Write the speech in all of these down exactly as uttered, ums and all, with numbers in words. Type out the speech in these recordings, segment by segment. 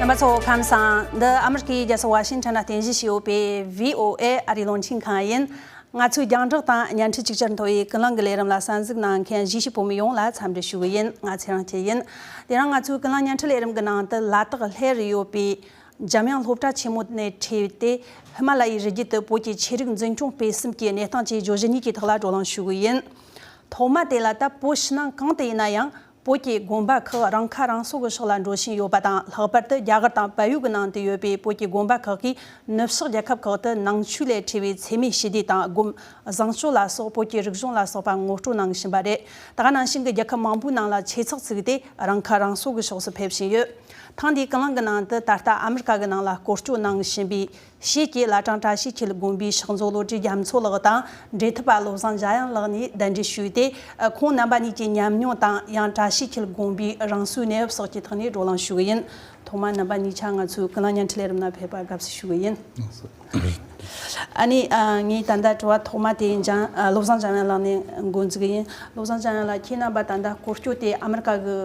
རྣམ་པ་ཚོ་ཁམས་བཟང་། འདི་ཨ་མི་རི་ཀའི་རྒྱལ་ས་ཝ་ཤིང་ཊོན་ན་རྟེན་གཞི་བྱས་ཡོད་པའི་བྷི་ཨོ་ཨེ་ཨ་རིའི་རླུང་འཕྲིན་ཁང་ཡིན། ང་ཚོའི་རྒྱང་བསྒྲགས་དང་བརྙན་འཕྲིན་ཅིག་ཅར་མཐོ་བའི་ཀུན་གླེང་གི་ལས་རིམ་ལ་གསན་གཟིགས་གནང་མཁན་གཞིས་བྱེས་བོད་མི་ཡོངས་ལ་འཚམས་འདྲི་ཞུ་གི་ཡིན། ང་ཚེ་རིང་སྐྱིད་ཡིན། དེ་རིང་ང་ཚོའི་ཀུན་གླེང་བརྙན་འཕྲིན་ལས་རིམ་གྱི་ནང་དུ་ལ་དྭགས་ལྷོ་རུ་ཡོད་པའི་འཇམ་དབྱངས་སློབ་གྲྭ་ཆེན་མོ་ནས་ཁྲིད་དེ་ཧི་མ་ལ་ཡའི་རི་རྒྱུད་དུ་བོད་ཀྱི་ཆོས་རིག་འཛིན་སྐྱོང་སྤེལ་གསུམ་གྱི་གནས་སྟངས་བཅས་བརྗོད་གཞི་གཉིས་ཀྱི་ཐོག་ལ་བགྲོ་གླེང་ཞུ་གི་ཡིན། ཐོག་མ་དེ་ལ་ད་བོད་ཕྱི་ནང་གང་དུ་ཡིན་ན་ཡང་བོད་ཀྱི་དགོན་པ་ཁག་རང་ཁ་རང་གསོ་གི་ཕྱོགས་ལ་འགྲོ་བཞིན་ཡོད་པ་དང་། ལྷག་པར་དུ་རྒྱ་གར་དང་བལ་ཡུལ་གྱི་ནང་དུ་ཡོད་པའི་བོད་ཀྱི་དགོན་པ་ཁག་གིས་ནུབ་ཕྱོགས་རྒྱལ་ཁབ་ཁག་ཏུ་ནང་ཆོས་ལས་འཕྲོས་པའི་འཚེ་མེད་ཞི་བདེ་དང་སྒོམ་བཟང་སྤྱོད་ལ་སོགས་བོད་ཀྱི་རིག་གཞུང་ལ་སོགས་པ་ངོ་སྤྲོད་གནང་བཞིན་པ་རེད། ད་ག་ནང་བཞིན་གྱི་རྒྱལ་ཁབ་མང་པོའི་ནང་ལ་ཆོས་ཚོགས་བཙུགས་ཏེ་རང་ཁ་རང་གསོ་གི་ཕྱོགས་སུ་ཕེབས་བཞིན་ཡོད། ཐེངས་འདིའི་ཀུན་གླེང་གི་ནང་དུ་ད་ལྟ་ཨ་མི་རི་ཀ་གི་ནང་ལ་སྐོར་སྐྱོད་གནང་བཞིན་པའི་བྱེས་ཀྱི་བླ་བྲང་བཀྲ་ཤིས་འཁྱིལ་དགོན་པའི་ཕྱག་མཛོད་བློ་གྲོས་རྒྱ་མཚོ་ལགས་དང་འབྲེལ་མཐུད་པ་བློ་བཟང་འཇམ་དབྱངས་ལགས་ནས་གདན་འདྲེན་ཞུས་ཏེ། ཁོང་རྣམ་པ་གཉིས་ཀྱི་ཉམས་མྱོང་དང་ཡང་བཀྲ་ཤིས་འཁྱིལ་དགོན་པའི་རང་སོའི་གནས་བབ་སོགས་ཀྱི་ཐོག་ནས་བགྲོ་གླེང་ཞུ་གི་ཡིན། ཐོག་མར་རྣམ་པ་གཉིས་ཆ་ང་ཚོའི་ཀུན་གླེང་བརྙན་འཕྲིན་ལས་རིམ་ནང་ཕེབས་པར་དགའ་བསུ་ཞུ་གི་ཡིན། ཨ་ནི་ཨ། ངས་ད་ལྟ་དྲི་བ་ཐོག་མ་དེ་འཇམ་ཨ། བློ་བཟང་འཇམ་དབྱངས་ལགས་ནས་འགོ་འཛུགས་ཀྱི་ཡིན། བློ་བཟང་འཇམ་དབྱངས་ལགས། ཁྱེད་རྣམ་པ་ད་ལྟ་སྐོར་སྐྱོད་དེ་ཨ་མི་རི་ཀ་གི་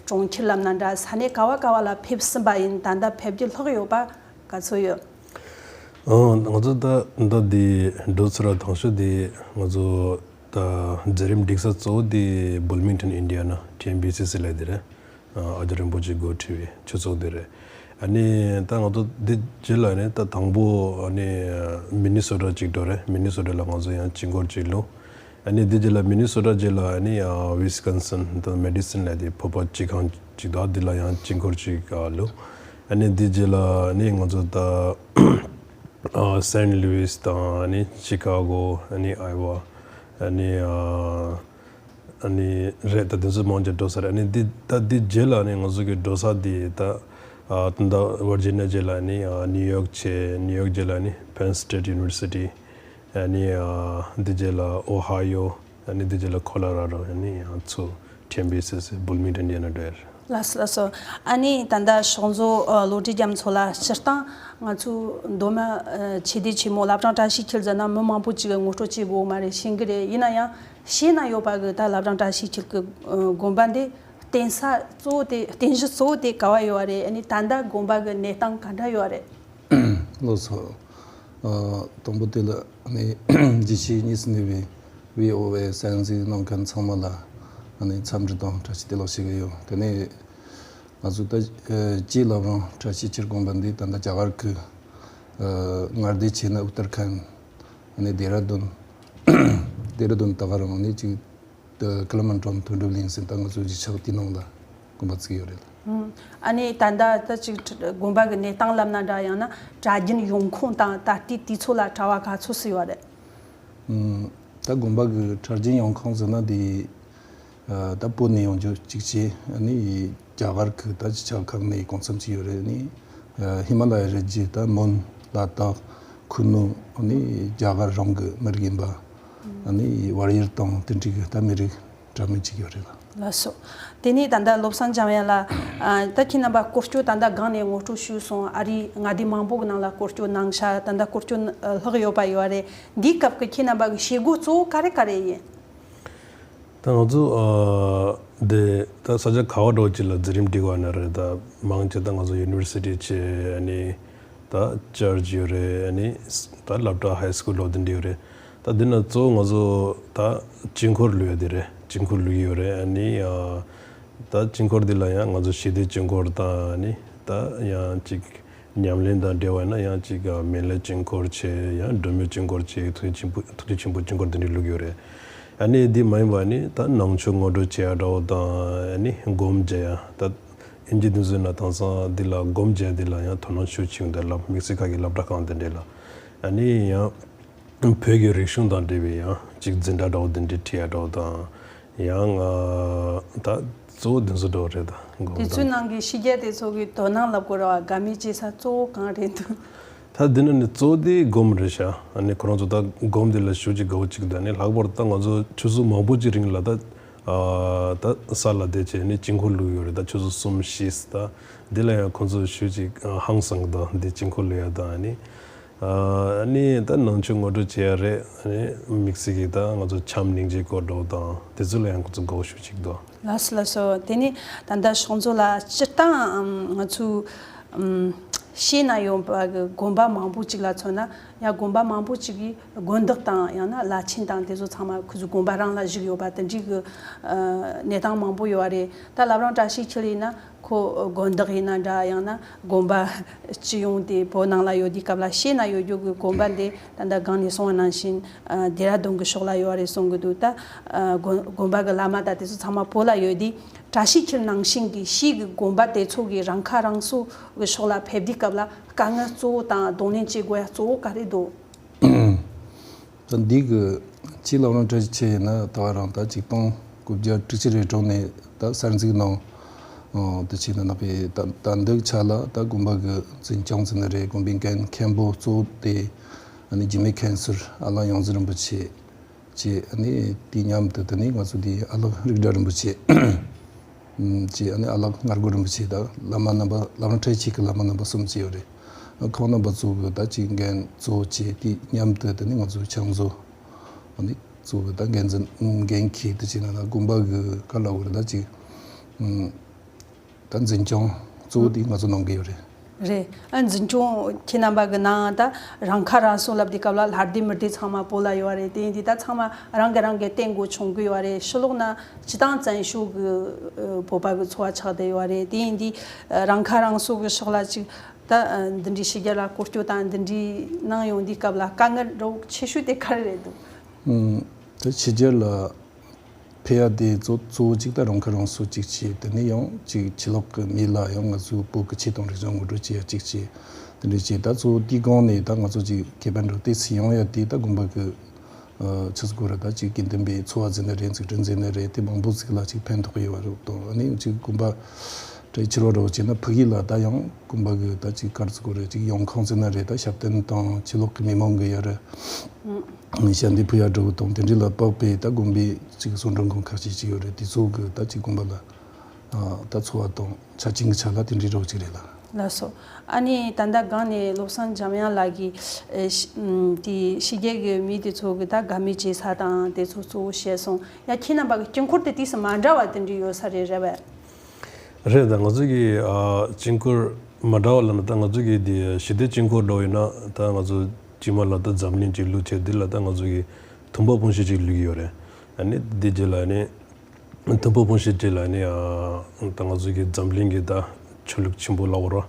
གྲོང་ཁྱེར་ལབ་ན་འདྲ། ས་གནས་ག་བ་ག་བ་ལ་ཕེབས་ཟིན་པ་ཡིན། ད་ལྟ་ཕེབས་རྒྱུ་ལྷག་ཡོད་པ་ག་ཚོད་ཡོད། ཨང་། ང་ཚོ་ད་ད་འདི་འགྲོ་ཚུར་ར་དང་ཤོས་དེ་ང་ཚོ་ད་མཛད་རིམ་སྒྲིག་ས་གཙོ་བོ་དེ་བུལ་མིང་ཊོན་ཨིན་ཌི་ཡ་ན་ཊི་ཨེམ་བི་སི་སི་ལབ་དེ་རེད། ཨ་ཨ་ཇོ་རིན་པོ་ཆེ་འགོ་ཁྲིད་པའི་ཆོས་ཚོགས་དེ་རེད། ཨ་ནི་ད་ང་ཚོ་འདི་རྗེས་ལ་ནི་ད་དང་པོ་ཨ་ནི་མི་ནི་སོ་ཊ་ཅིག་འགྲོ་རེད། མི་ནི་སོ་ཊ་ལ་ང་ཚོ་ཡང་སྤྱི་འཁོར་ཅིག་ལོ། ཨ་ནི་འདི་རྗེས་ལ་མི་ནི་སོ་ཊ་རྗེས་ལ་ཨ་ནི་ཨ་ཝི་སི་ཀོན་སིན་དང་མེ་ཌི་སིན་ལབ་དེ་བོད་པ་སྤྱི་ཁང་ཅིག་འདུག་འདི་ལ་ཡང་སྤྱི་འཁོར་ཅིག་ཨ་ལོ། ཨ་ནི་འདི་རྗེས་ལ་ཨ་ནི་ང་ཚོ་ད་ཨ་སེན་ལུ་ཝིས་དང་ཨ་ནི་ཤི་ཀ་གོ། ཨ་ནི་ཨའི་ཝ། ཨ་ནི་ཨ་ཨ་ནི་རེད། ད་དེ་ཚོ་མང་ཆེ་འགྲོ་ས་རེད། ཨ་ནི་འདི་ད་འདི་རྗེས་ལ་ཨ་ནི་ང་ཚོ་གི་འགྲོ་ས་འདི་ད་ཨ་ད་ལྟ་ཝར་ཇི་ནི་ཡ་རྗེས་ལ་ཨ་ནི་ཨ་ནིའུ་ཡོག་བྱས། ནིའུ་ཡོག་རྗེས་ལ་ཨ་ནི་ཕེན་སི་ཊེཊ་ཡུ་ནི་ཝར་སི་ཊི། ཨ་ནི་ཨ་འདི་རྗེས་ལ་ཨོ་ཧའི་ཡོ། ཨ་ནི་འདི་རྗེས་ལ་ཁོ་ལོ་ར་ཌོ། ཨ་ནི་ཡང་ཚུར་ཊི་ཨེམ་བི་སི་སི་བུལ་མིང་ཊོན་ཨིན་ཌི་ཡ་ན་འགྲོ་ཡ་རེད། ལགས་སོ་ལགས་སོ། ཨ་ནི་ད་ལྟ་ཕྱག་མཛོད་ཨ་བློ་གྲོས་རྒྱ་མཚོ་ལགས། སྤྱིར་བཏང་ང་ཚོའི་མདོ་སྨད་ཨ་ཆོས་སྡེ་ཆེན་མོ་བླ་བྲང་བཀྲ་ཤིས་འཁྱིལ་ཟེར་ན་མི་མང་པོ་ཅིག་གིས་ངོ་སྤྲོད་བྱེད་དགོས་མ་རེད། ཤེས་ཀྱི་རེད། ཡིན་ན་ཡང་ཤེས་ན་ཡོད་པ་གི་ད་བླ་བྲང་བཀྲ་ཤིས་འཁྱིལ་གྱི་ཨ་དགོན་པ་འདི་རྟེན་ས་གཙོ་བོ་དེ། རྟེན་གཞི་གཙོ་བོ་དེ་ག་བ་ཡོད་རེད། ཨ་ནི་ད་ལྟ་དགོན་པ་གི་གནས་སྟངས་ག་འདྲ་ཡོད་རེད། ལགས་སོ། ཨ་དང་པོ་དེ་ལ་ཨ་ནི་རྒྱལ་སྤྱིའི་གཉིས་སུ་གནས་པའི་བྷི་ཨོ་ཨེ་གསན་གཟིགས་གནང་མཁན་ཚང་མ་ལ་ཨ་ནི་འཚམས་འདྲི་དང་བཀྲ་ཤིས་བདེ་ལེགས་ཞུ་གི་ཡོད། དེ་ནས་ང་ཚོ་ད་ཨ་སྤྱིའི་བླ་བྲང་བཀྲ་ཤིས་འཁྱིལ་དགོན་པ་འདི་ད་ལྟ་རྒྱ་གར་གྱི་ཨ་མངའ་སྡེ་བྱས་ན་ཨུ་ཏར་ཁན་ཨ་ནི་ལྡེ་ར་ལྡུན། ལྡེ་ར་ལྡུན་ད་ག་རང་ཨ་ནི་ཅིག་ད་ཀི་ལི་མན་ཊོན་མཐོ་སྒྲུབ་གླིང་ཟེར། ད་ང་ཚོ་གཞིས་ཆགས་དེའི་ནང་ལ་དགོན་པ་བཙུགས་ཡོད་རེད། ཨ་ནི་ད་ལྟ་ད་ཅིག་དགོན་པ་གི་གནས་སྟངས་ལབ་ན་འདྲ། ཡང་ན་གྲྭ་རྒྱུན་ཡོང་ཁུངས་དང་ད་ལྟའི་དུས་ཚོད་ལ་གྲྭ་བ་ག་ཚོད་སུ་ཡོད་རེད། ད་དགོན་པ་གི་གྲྭ་རྒྱུན་ཡོང་ཁུངས་ཟེར་ན་དེ་ད་བོད་ནས་ཡོང་རྒྱུ་གཅིག་བྱས། ཨ་ནི་རྒྱ་གར་གི་ད་གཞིས་ཆགས་ཁག་ནས་གང་འཚམ་ཅིག་ཡོད་རེད། ཨ་ནི་ཧི་མ་ལ་ཡའི་རི་རྒྱུད་ད་མོན། ལ་དྭགས། ཁུ་ནུ། ཨ་ནི་རྒྱ་གར་རང་གི་མི་རིགས་ཡིན་པ། ཨ་ནི་བལ་ཡུལ་དང་དེ་འདྲའི་གི་ད་མི་རིགས་འདྲ་མིན་ཅིག་ཡོད་རེད་ལ། ལགས་སོ། དེ་ནས་ད་ལྟ་བློ་བཟང་འཇམ་དབྱངས་ལགས། ཨ་ད་ཁྱེད་རྣམ་པ་སྐོར་སྐྱོད་ད་ལྟ་སྒང་ནས་ངོ་སྤྲོད་ཞུས་སོང་། ཨ་རིའི་མངའ་སྡེ་མང་པོ་གི་ནང་ལ་སྐོར་སྐྱོད་གནང་ཤག་ད་ལྟ་སྐོར་སྐྱོད་ལྷག་ཡོད་པ་ཡོད་རེད། འདིའི་སྐབས་ཀྱི་ཁྱེད་རྣམ་པ་གི་བྱེད་སྒོ་གཙོ་བོ་ག་རེ་ག་རེ་ཡིན། ད་ང་ཚོ་ཨ་འདི་ད་ས་ཆ་ག་བ་འདྲ་བོ་ཅིག་ལ་མཛད་རིམ་སྒྲིག་པ་ན་རེད། ད་མང་ཆེ་ད་ང་ཚོ་ཡུ་ནི་ཝར་སི་ཊི་བྱས། ཨ་ནི་ད་ཅར་ཅི་ཡོད་རེད། ཨ་ནི་ད་སློབ་གྲྭ་ཧའི་སི་ཀུལ་ལོ་དེ་འདྲ་ཡོད་རེད། ད་འདི་ན་གཙོ་བོ་ང་ཚོ་ད་དཀྱིལ་འཁོར་ལུས་ཡ་དེ་རེད། དཀྱིལ་འཁོར་ལུས་ཡོད་རེད། ཨ་ནི་ཨ་ད་དཀྱིལ་འཁོར་འདི་ལ་ཡང་ང་ཚོ་ཞི་བདེ་དཀྱིལ་འཁོར་དང་། ཨ་ནི་ད་ཡང་ཅིག་ཉམས་ལེན་དང་འབྲེལ་བ་ཡིན་ན་ཡང་ཅིག་ཨ་མེ་ལྷའི་དཀྱིལ་འཁོར་བྱས། ཡང་སྒྲོལ་མའི་དཀྱིལ་འཁོར་བྱས། ཐུགས་རྗེ་ཆེན་པོ་ཐུགས་རྗེ་ཆེན་པོའི་དཀྱིལ་འཁོར་དེ་འདྲ་བླུགས་ཡོད་རེད། ཨ་ནི་འདི་མ་ཡིན་པ་ནི་ད་ནང་ཆོས་ངོ་སྤྲོད་བྱེད་ཡ་འདྲ་བོ་དང་། ཨ་ནི་སྒོམ་རྒྱག་ཡ། ད་ཨིན་ཇི་འདི་ཚོ་ན་དེང་སང་འདི་ལ་སྒོམ་རྒྱག་ཡ་འདི་ལ་ཡང་དོ་སྣང་ཤུགས་ཆེ་ཡོང་། ད་ལབ་དམིགས་བསལ་ཁ་གི་སློབ་གྲྭ་ཁང་དེ་འདྲ་ལ། ཨ་ནི་ཡང་བོད་ཀྱི་རིག་གཞུང་དང་འབྲེལ་བའི་ཡང་ཅིག་འཛིན་གྲྭ་འདྲ་བོ་འདི་འདྲ་ཁྲིད་ཡ་འདྲ་བོ་དང་། ཡང་ཨ་ད་གཙོ་བོ་འདི་ཚོ་འདྲ་བོ་རེད། ད་དགོངས་དེ་ཚོའི་དག་ནང་གི་ཕྱི་རྒྱལ་དེ་ཚོ་གི་དོ་སྣང་ལབ་དགོས་རེད་བ། དགའ་མོས་བྱེད་ས་གཙོ་བོ་གང་རེད་འདུག་ད་འདི་ནི་ནི་གཙོ་བོ་དེ་སྒོམ་རེད་ཤག་ཨ་ནི་ཁོ་རང་ཚོ་ད་སྒོམ་དེ་ལ་ཞེ་ཅིག་དགའ་བོ་ཅིག་ད་ནི་ལྷག་པར་ད་ང་ཚོ་ཆུ་ཚོད་མང་པོ་ཅིག་རིང་ལ་ད་ཨ་ད་ས་ལ་བསྡད་བྱས་ནི་དཀྱིལ་འཁོར་བླུགས་ཡོད་རེད། ད་ཆུ་ཚོད་གསུམ་བཞི་ད་འདི་ལ་ཡང་ཁོ་ཚོ་ཞེ་ཅིག་ཧང་སངས་ད་འདི་དཀྱིལ་འཁོར་བླུགས་ཡ་ད་ཨ་ནི། ཨ་ནི་ད་ནང་ཆོས་ངོ་སྤྲོད་བྱེད་ཡ་རེད། ཨ་ནི་དམིགས་བསལ་གྱི་ད་ང་ཚོ་བྱམས་སྙིང་རྗེ་སྐོར་འདྲ་བོ་དང་དེ་ཚོ་ལ་ཡང་ཁོ་ཚོ་དགའ་བོ་ཞེ་ཅིག་འདུག་ལགས་སོ་ལགས་སོ། དེ་ནི་ད་ལྟ་ཕྱག་མཛོད་ལགས་སྤྱིར་བཏང་ང་ཚོའི་ ཨམ། ཤེས་ན་ཡོད་པ་གི་དགོན་པ་མང་པོ་ཅིག་ལ་མཚོན་ན་ཡང་དགོན་པ་མང་པོ་ཅིག་གིས་དགོན་བདག་དང་ཡང་ན་བླ་ཆེན་དང་དེ་ཚོ་ཚང་མ་ཁོ་ཚོའི་དགོན་པ་རང་ལ་བཞུགས་ཡོད་པ་དེ་འདྲའི་གི་ཨ་གནས་སྟངས་མང་པོ་ཡོད་རེད། ད་བླ་བྲང་བཀྲ་ཤིས་འཁྱིལ་ཡིན་ན་ཁོ་དགོན་བདག་ཡིན་ན་འདྲ། ཡང་ན་དགོན་པ་སྤྱི་ཡོངས་དེ་བོད་ནང་ལ་ཡོད་དུས་སྐབས་ལ་ཤེས་ན་ཡོད་རྒྱུ་གི་དགོན་པ་འདི་ད་ལྟ་སྒང་ནས་གསུངས་པ་ནང་བཞིན་ཨ་ལྡེ་ར་ལྡུན་གི་ཕྱོགས་ལ་ཡོད་རེད་གསུང་གི་འདུག་ད་ཨ་དགོན་དགོན་པ་གི་བླ་མ་དང་དེ་ཚོ་ཚང་མ་བོད་ལ་ཡོད་དུས། བཀྲ་ཤིས་འཁྱིལ་ནང་བཞིན་གྱི་ཕྱིའི་གི་དགོན་པ་དེ་ཚོ་གི་རང་ཁ་རང་གསོ་གི་ཕྱོགས་ལ་ཕེབས་དུས་སྐབས་ལ་དཀའ་ངལ་གཙོ་བོ་དང་གདོང་ལེན་བྱེད་དགོས་ཡ་གཙོ་བོ་ག་རེ་འདུག་ད་འདི་གི་སྤྱི་བླ་བྲང་བཀྲ་ཤིས་འཁྱིལ་ཡིན་ན་ད་བར་རང་ད་ཆིག་སྟོང་དགུ་བརྒྱ་དྲུག་ཅུ་རེ་དྲུག་ནས་ད་གསར་འཛུགས་གནང་། ཨོ་དེ་བྱས་ན་ནག་པའི་ད་ད་འདི་ཆ་ལ་ད་དགོན་པ་གི་འཛིན་སྐྱོང་ཟེར་ན་རེད། དགོན་པའི་འགན་མཁན་པོ་གཙོ་བོ་དེ་ཨ་ནི་འཇིགས་མེད་མཁན་ཟུར་ཨ་ལགས་ཡོངས་འཛིན་རིན་པོ་ཆེ། ཅེས་ཨ་ནི་དེ་མཉམ་དུ་དེ་ནི་ང་ཚོ་དེ་ཨ་ལགས་རིགས་བདག་རིན་པོ་ཆེ། ཅེས་ཨ་ནི་ཨ་ལགས་ངར་རྒོད་རིན་པོ་ཆེ་དང་བླ་མ་རྣམ་པ་བླ་བྲང་བཀྲ་ཤིས་འཁྱིལ་གྱི་བླ་མ་རྣམ་པ་གསུམ་ཅེས་ཡོད་རེད། ཁོང་རྣམ་པ་ཚོ་གི་ད་ཅིག་འགན་གཙོ་བོ་བྱས་དེ་མཉམ་དུ་དེ་ནི་ང་ཚོ་ཕྱག་མཛོད་ཨ་ནི་གཙོ་བོ་ད་འགན་འཛིན་འགན་འཁྱེར་དེ་བྱས་ན་ད་དགོན་པ་གི་ག་ལ་འོ་རེད་ད་ཅིག་ད་འཛིན་སྐྱོང་གཙོ་བོ་དེ་ང་ཚོ་གནང་གི་ཡོད་རེད། རེད། ཨ་འཛིན་སྐྱོང་ཁྱེད་རྣམ་པ་གི་ནང་ད་རང་ཁ་རང་གསོ་ལབ་དུས་སྐབས་ལ་ལྷ་སྡེ་མི་སྡེ་ཚང་མ་བོད་ལ་ཡོད་རེད། དེ་ཡིན་དུས་ད་ཚང་མ་རང་གི་རང་གི་རྟེན་མགོ་མཆོང་གི་ཡོད་རེད། ཕྱི་ལོགས་ན་སྤྱི་བཏང་བཙན་བྱོལ་གི་ཨ་བོད་པ་གི་འཚོ་བ་ཆགས་བསྡད་ཡོད་རེད། དེ་ཡིན་དུས་ཨ་རང་ཁ་རང་གསོ་གི་ཕྱོགས་ལ་ཅིག་ད་ཨ་འདི་འདྲའི་ཕྱི་རྒྱལ་ལ་སྐོར་སྐྱོད་དང་འདི་འདྲའི་གནང་ཡོང་དུས་སྐབས་ལ་དཀའ་ངལ་འདྲ་བོ་ཆེ་ཤོས་དེ་ག་རེ་རེད་འདུག་ཨུམ། ད་ཕྱི་རྒྱལ་ལ་ཕེབས་ཡ་དེ་གཙོ་གཙོ་བོ་གཅིག་ད་རང་ཁ་རང་གསོ་གཅིག་བྱས། དེ་ནས་ཡང་གཅིག་ཕྱི་ལོགས་ཀྱི་མི་ལ་ཡང་ང་ཚོའི་བོད་ཀྱི་ཆོས་དང་རིག་གཞུང་ངོ་སྤྲོད་བྱེད་ཡ་གཅིག་བྱས། དེ་འདྲ་བྱས་ད་གཙོ་བོ་དེའི་སྒང་ནས་ད་ང་ཚོ་གཅིག་ཁེ་ཕན་འདྲ་ཏོག་ཙམ་ཡོང་ཡ་དེ་ད་དགོན་པ་གི་ཨ་ཆི་ཟེར་དགོས་རེད། ད་གཅིག་དགེ་འདུན་པའི་འཚོ་བ་ཟེར་ན་རེད། འཛུགས་སྐྲུན་ཟེར་ན་རེད། དེ་མང་པོ་ཟིག་ལ་གཅིག་ཕན་ཐོགས་ཡོད་པ་རེད་དང་། ཨ་ནི་གཅིག་དགོན་པ་གྲས་ཕྱི་ལོགས་འདྲ་བོ་བྱས་ན་ཕ་གི་ལ་ད་ཡང་དགོན་པ་གི་ད་གཅིག་ག་རེ་ཟེར་དགོས་རེད། གཅིག་ཡོང་ཁུངས་ཟེར་ན་རེད། ད་ཞབས་བརྟན་དང་ཕྱི་ལོགས་ཀྱི་མི་མང་གི་ཡ་རེད། ཞལ་འདེབས་ཕུལ་ཡ་འདྲ་བོ་དང་དེ་འདྲ་ལ་དཔག་པའི་ད་དགོན་པའི་གཅིག་གསོལ་མགྲོན་ཁང་ཁག་ཅིག་ཅིག་ཡོད་རེད། དེ་ཚོ་གི་ད་གཅིག་དགོན་པ་ལ་ཨ་ད་འཚོ་བ་དང་ཆ་རྐྱེན་གྱི་ཆ་ལ་དེ་འདྲའི་འདྲ་བོ་ཅིག་རེད་ལ། ལགས་སོ། ཨ་ནི་ད་ལྟ་སྒང་ནས་བློ་བཟང་འཇམ་དབྱངས་ལགས་ཀྱིས་ཨེ་ཤ་ཨམ་དེ་ཕྱི་རྒྱལ་གྱི་མི་དེ་ཚོ་གི་ད་དགའ་མོས་བྱེད་ས་དང་དེ་ཚོ་གཙོ་བོ་བཤད་སོང་། ཡ་ཁྱེད་རྣམ་པ་གི་དཀྱིལ་འཁོར་དེ་ཏོག་ཙམ་མ་འདྲ་བ་དེ་འདྲ་ཡོད་ས་རེད་རེད་པས། རེད། ད་ང་ཚོ་གི་ཨ་དཀྱིལ་འཁོར་མ་འདྲ་བ་ལབ་ན་ད་ང་ཚོ་གི་དེ་ཞི་བདེ་དཀྱིལ་འཁོར་འདྲ་བོ་ཡིན་ན་ད་ང་ཚོ་དཀྱིལ་མ་ལ་ད་འཛམ་གླིང་གཅིག་བླུགས་བྱས་དེ་ལ་ད་ང་ཚོ་གི་ཐུམ་པ་སྤུངས་ཤིང་གཅིག་བླུགས་ཀྱི་ཡོད་རེད། ཨ་ནི་དེ་རྗེས་ལ་ཨ་ནི་ཐུམ་པ་སྤུངས་ཤིང་རྗེས་ལ་ཨ་ནི་ཨ་ད་ང་ཚོ་གི་འཛམ་གླིང་གི་ད་ཆོས་ལུགས་ཆེན་པོ་ལབ་དགོས་རེད།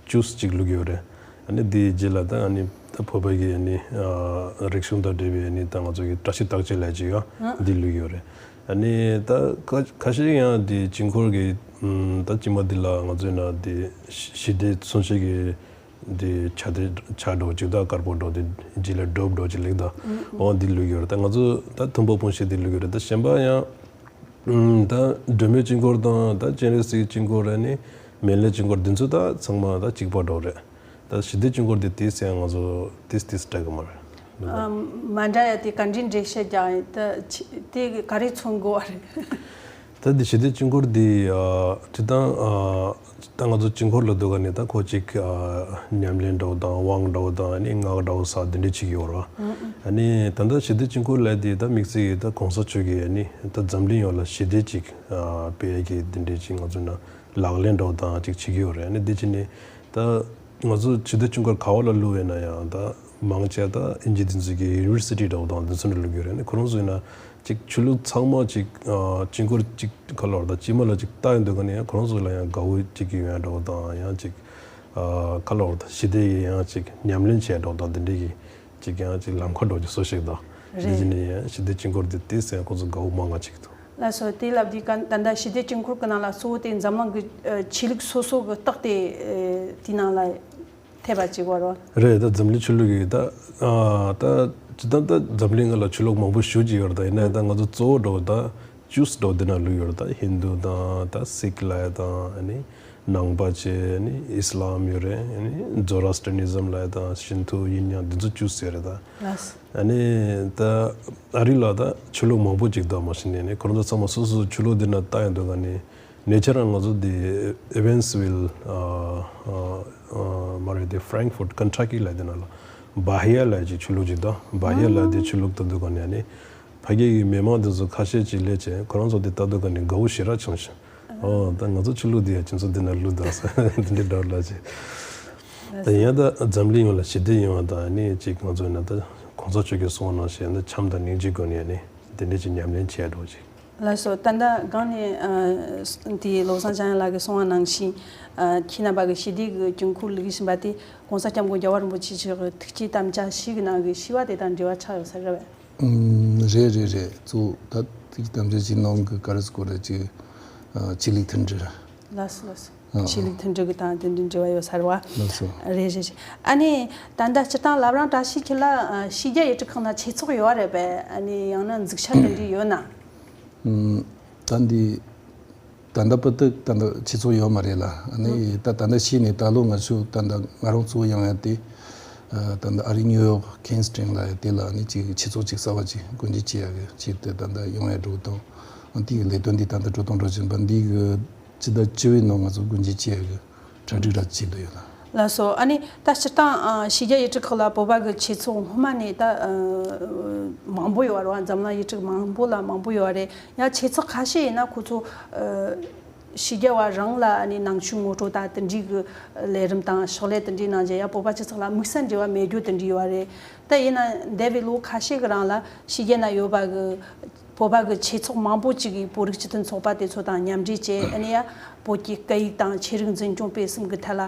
བཅུ་གཅིག་བླུགས་ཡོད་རེད། ཨ་ནི་དེའི་རྗེས་ལ་ད་ཨ་ནི་ད་བོད་པ་གི་ཨ་ནི་ཨ་རིག་གཞུང་དང་འབྲེལ་བའི་ཨ་ནི་ད་ང་ཚོ་གི་བཀྲ་ཤིས་རྟགས་བརྒྱད་ལབ་ཅིག་ཡོད། ཨ་འདི་བླུགས་ཡོད་རེད། ཨ་ནི་ད་ཁ་ཁ་ཤས་ཡང་དེ་དཀྱིལ་འཁོར་གི་ཨམ་ད་དཀྱིལ་མ་འདི་ལ་ང་ཚོས་ན་དེ་ཞི་ཞི་བདེ་མཚོན་བྱེད་ཀྱི་དེ་ཕྱག་དེ་ཕྱག་འདྲ་བོ་ཅིག་དང་དཀར་པོ་འདྲ་བོ་དེ་རྗེས་ལ་སྒྲུབ་འདྲ་བོ་ཅིག་བླུགས་ད། འོ་འདི་བླུགས་ཡོད་རེད། ད་ང་ཚོ་ད་ཐུམ་པ་སྤུངས་ཤིང་དེ་བླུགས་ཡོད་རེད། ད་གཞན་པ་ཡང་ཨུམ། ད་སྒྲོལ་མའི་དཀྱིལ་འཁོར་དང་ད་སྤྱན་རས་གཟིགས་དཀྱིལ་འཁོར་ཨ་ནི་མཎྜལ་དཀྱིལ་འཁོར་འདི་ཚོ་ད་ཚང་མ་ད་གཅིག་པ་འདྲ་བོ་རེད། ད་ཞི་བདེ་དཀྱིལ་འཁོར་འདི་ཏོག་ཙམ་ང་ཚོ་ཏོག་ཙམ་ཏོག་ཙམ་འདྲ་གི་མ་རེད། ཨ་མ་འདྲ་ཡ་དེ་ག་འདྲའི་འགྲེལ་བཤད་རྒྱག་ཡིན། ད་ཆི་དེ་ག་རེ་མཚོན་དགོས་པ་རེད། ད་འདི་ཞི་བདེ་དཀྱིལ་འཁོར་འདི་ཨ་སྤྱིར་བཏང་ཨ་ད་ང་ཚོ་དཀྱིལ་འཁོར་ལབ་དུས་ག་ནས་ད་ཁོ་གཅིག་ཨ་ཉམས་ལེན་འདྲ་བོ་དང་དབང་འདྲ་བོ་དང་ཨ་ནི་སྔགས་འདྲ་བོ་ཟེར་འདི་འདྲ་བྱེད་ཀྱི་ཡོད་རེད། ཨ་ནི་ད་ལྟ་ཞི་བདེ་དཀྱིལ་འཁོར་ལབ་དེ་ད་དམིགས་བསལ་གྱི་ད་གོང་ས་མཆོག་གིས་ཨ་ནི་ད་འཛམ་གླིང་ཡོངས་ལ་ཞི་བདེ་ཅིག་ཨ་སྤེལ་ཡ་གི་འདི་འདྲའི་ཅིག་ང་ཚོ་ན་ལག་ལེན་འདྲ་བོ་དང་ཅིག་བྱེད་ཀྱི་ཡོད་རེད། ཨ་ནི་འདི་བྱས་ནས་ད་ང་ཚོ་ཞི་བདེ་དཀྱིལ་འཁོར་ག་བ་ལ་བླུགས་ཡོད་ན་ཡང་ད་མང་ཆེ་ད་ཨིན་ཇི་འདི་ཚོ་གི་ཡུ་ནི་ཝར་སི་ཊི་འདྲ་བོ་དང་འདི་ཚོ་ནས་བླུགས་ཀྱི་ཡོད་རེད། ཨ་ནི་ཁོ་རང་ཚོ་ཡིན་ན་ཅིག་ཆོས་ལུགས་ཚང་མ་ཅིག་ཨ་དཀྱིལ་འཁོར་ཅིག་ག་ལབ་དགོས་རེད། ད་དཀྱིལ་མ་ལ་ཅིག་ལྟ་ཡོང་དུས་ག་ནས་ཡང་ཁོ་རང་ཚོ་ལ་ཡང་དགའ་བོ་ཅིག་ཡོང་ཡ་འདྲ་བོ་དང་ཡང་ཅིག་ཨ་ག་ལབ་དགོས་རེད། ད་ཞི་བདེ་ཡི་ཡང་ཅིག་ཉམས་ལེན་བྱས་འདྲ་བོ་དང་འདི་འདྲའི་གི་ཅིག་ཡང་ཅིག་ལམ་ཁ་འདྲ་བོ་ཅིག་བཟོ་ཞིག་དང་། རེད། འདི་བྱས་ནས་ཡང་ཞི་བདེ་དཀྱིལ་འཁོར་འདི་ཏོག་ཙམ་ཁོ་ཚོ་དགའ་བོ་མང་ང་ཅིག་འདུག་ལགས་སོ། དེ་ལབ་དུས་ག་ད་ལྟ་ཞི་བདེ་དཀྱིལ་འཁོར་གྱི་ནང་ལ་གཙོ་བོ་དེ་འཛམ་གླིང་གི་ཨ་ཆོས་ལུགས་སོ་སོ་གི་རྟགས་དེ་ཨ་དེའི་ནང་ལ་ཐེབས་པ་ཅིག་ཡོད་རེད། རེད། ད་འཛམ་གླིང་ཆོས་ལུགས་ཀྱི་ད་ཨ་ད་སྤྱིར་བཏང་ད་འཛམ་གླིང་ལ་ཆོས་ལུགས་མང་པོ་ཞེ་ཅིག་ཡོད་རེད། ད་ཡིན་ན་ད་ང་ཚོ་གཙོ་བོ་འདྲ་བོ་ད་བཅུ་འདྲ་བོ་འདི་ན་བླུགས་ཡོད་རེད། ད་ཧིན་དུ་དང་ད་སིག་ལབ་ཡ་དང་ཨ་ནི་ནང་པ་བྱས་ཨ་ནི་ཨི་སི་ལམ་ཡོད་རེད། ཨ་ནི་ཛོ་རོ་སི་ཊི་ནི་ཛམ་ལབ་ཡ་དང་ཤིན་ཐོ་ཡིན་ཡང་འདི་ཚོ་བཅུ་ཟེར་རེད་ད། ལགས། ཨ་ནི་ད་ཨ་རི་ལ་ད་ཆོས་ལུགས་མང་པོ་ཅིག་འདུག་མ་གཞི་ནས་ནི་ཁོ་རང་ཚོ་ཚང་མ་སོ་སོའི་ཆོས་ལུགས་འདི་ན་ལྟ་ཡོང་དུས་ག་ནས་ནེ་ཆར་ང་ཚོ་འདི་ཨེ་ཝན་སི་ཝིལ་ཨ་ཨ་ཨ་མ་རེད། དེ་ཧྥ་རེང་ཧྥུར་ཊི་ཁེན་ཊ་ཀི་ལབ་དེ་ན་ལ་བྷ་ཧི་ཡ་ལབ་ཅིག་ཆོས་ལུགས་ཅིག་འདུག་བྷ་ཧི་ཡ་ལབ་དེ་ཆོས་ལུགས་ལྟ་དུས་ག་ནས་ནི་ཕ་གི་གི་མི་མང་དེ་ཚོ་ཁ་ཤས་ཅིག་སླེབས་བྱས་ཁོ་རང་ཚོ་དེ་ལྟ་དུས་ག་ནས་དགའ་བོ་ཞེ་དྲག་བྱུང་ཞིང་། ཨོ་ད་ང་ཚོ་ཆོས་ལུགས་འདི་ཡང་ཁྱེད་ཚོ་འདི་ན་ལུགས་དང་ས་འདི་འདྲ་ལ་ཅིག་ད་ཡིན་ད་འཛམ་གླིང་ཡོངས་ལ་ཞི་བདེ་ཡོང་བ་དང་ནི་ཅིག་ང་ཚོ་ན་ད་གོང་ས་མཆོག་གིས་གསུངས་པ་ནང་བཞིན་ད་བྱམས་དང་སྙིང་རྗེའི་སྒོ་ནས་ནི་འདི་འདྲ་ཅིག་ཉམས་ལེན་བྱས་འགྲོ་ཅིག་ལགས་སོ། ད་ལྟ་གང་ནས་ཨ་དེ་བློ་བཟང་འཇམ་དབྱངས་ལགས་ཀྱིས་གསུངས་པ་ནང་བཞིན་ཨ་ཁྱེད་རྣམ་པ་གི་ཞི་བདེ་གི་དགོས་མཁོ་ལུགས་བཞིན་པ་དེ་༸གོང་ས་༸སྐྱབས་མགོན་རྒྱལ་བ་རིན་པོ་ཆེ་མཆོག་གི་ཐུགས་བསྐྱེད་དམ་བཅའ་ཞིག་གི་ནང་གི་ཞི་བ་དེ་དང་འབྲེལ་བ་ཆགས་ཡོད་ས་རེད་བས། ཨུམ། རེད་རེད་རེད། གཙོ་བོ་ད་ཐུགས་བསྐྱེད་དམ་བཅའ་ཞིག་ནང་གི་ག་རེ་ཟེར་དགོས་རེད་ཅིག་ཨ་ཆོས་ལུགས་མཐུན་སྒྲིལ། ལགས་སོ་ལགས་སོ། ཨ་ཆོས་ལུགས་མཐུན་སྒྲིལ་གི་དང་དེ་འདྲའི་འབྲེལ་བ་ཡོད་ས་རེད་བ། ལགས་སོ། རེད་རེད་རེད། ཨ་ནི་ད་ལྟ་སྤྱིར་བཏང་བླ་བྲང་བཀྲ་ཤིས་འཁྱིལ་ལ་ཨ་ཕྱི་རྒྱལ་ཡུལ་གྲུ་ཁག་ན་ཆོས་ཚོགས་ཡོད་རེད་པས། ཨ་ནི་ཡང་ན་འཛུགས་ས་དེ་འདྲ་ཡོད་ན། ཨུམ། ད་འདི་ད་ལྟ་བར་དུ་ད་ལྟ་ཆོས་ཚོགས་ཡོད་མ་རེད་ལ། ཨ་ནི་ད་ད་ལྟ་ཕྱིས་ནས་ད་ལོ་ང་ཚོ་ད་ལྟ་ང་རང་གཙོ་བོ་ཡོང་ཡ་དེ་ཨ་ད་ལྟ་ཨ་རི་ནིའུ་ཡོག་ཁེན་སི་ཊོན་ལ་ཡ་དེ་ལ་ཨ་ནི་ཅིག་ཆོས་ཚོགས་ཅིག་གསར་བ་ཅིག་སྒོ་འབྱེད་བྱེད་ཡ་གི་ཆེད་དུ་ད་ལྟ་ཡོང་ཡ་འགྲོ་དང་། ཨ་དེ་གི་ལས་དོན་འདི་ད་ལྟ་འགྲོ་དང་འགྲོ་བཞིན་པ་འདི་གི་ཕྱི་ཟླ་བཅུ་བའི་ནང་ང་ཚོ་སྒོ་འབྱེད་བྱེད་ཡ་གི་གྲ་སྒྲིག་ར་བྱེད་འདོད་ཡོད་ལ། ལགས་སོ། ཨ་ནི་ད་སྤྱིར་བཏང་ཨ་ཕྱི་རྒྱལ་ཡུལ་གྲུ་ཁག་ལ་བོད་པ་གི་ཆོས་ཚོགས་སྔོན་མ་ནས་ད་ཨ་མང་པོ་ཡོད་རེད་བ། འཛམ་གླིང་ཡུལ་གྲུ་མང་པོ་ལ་མང་པོ་ཡོད་རེད། ཡང་ཆོས་ཚོགས་ཁ་ཤས་ཡིན་ན་ཁོ་ཚོ་ཨ་ཕྱི་རྒྱལ་བ་རང་ལ་ཨ་ནི་ནང་ཆོས་ངོ་སྤྲོད་དང་དེ་འདྲའི་གི་ལས་རིམ་དང་ཕྱག་ལས་དེ་འདྲའི་གནང་རྗེས་ཡང་བོད་པ་སྤྱི་ཚོགས་ལ་དམིགས་བསལ་འབྲེལ་བ་མེད་རྒྱུ་དེ་འདྲ་ཡོད་རེད། ད་ཡིན་ན་འདས་པའི་ལོ་ཁ་ཤས་ཀྱི་རིང་ལ་ཕྱི་རྒྱལ་ན་ཡོད་པ་གི་བོད་པ་གི་ཆོས་ཚོགས་མང་པོ་ཅིག་གིས་བོད་རིགས་སྤྱི་མཐུན་ཚོགས་པ་དེ་ཚོ་དང་མཉམ་འབྲེལ་བྱས། ཨ་ནི་ཡ་བོད་ཀྱི་སྐད་ཡིག་དང་ཆོས་རིག་འཛིན་སྐྱོང་སྤེལ་གསུམ་གྱི་ཐད་ལ་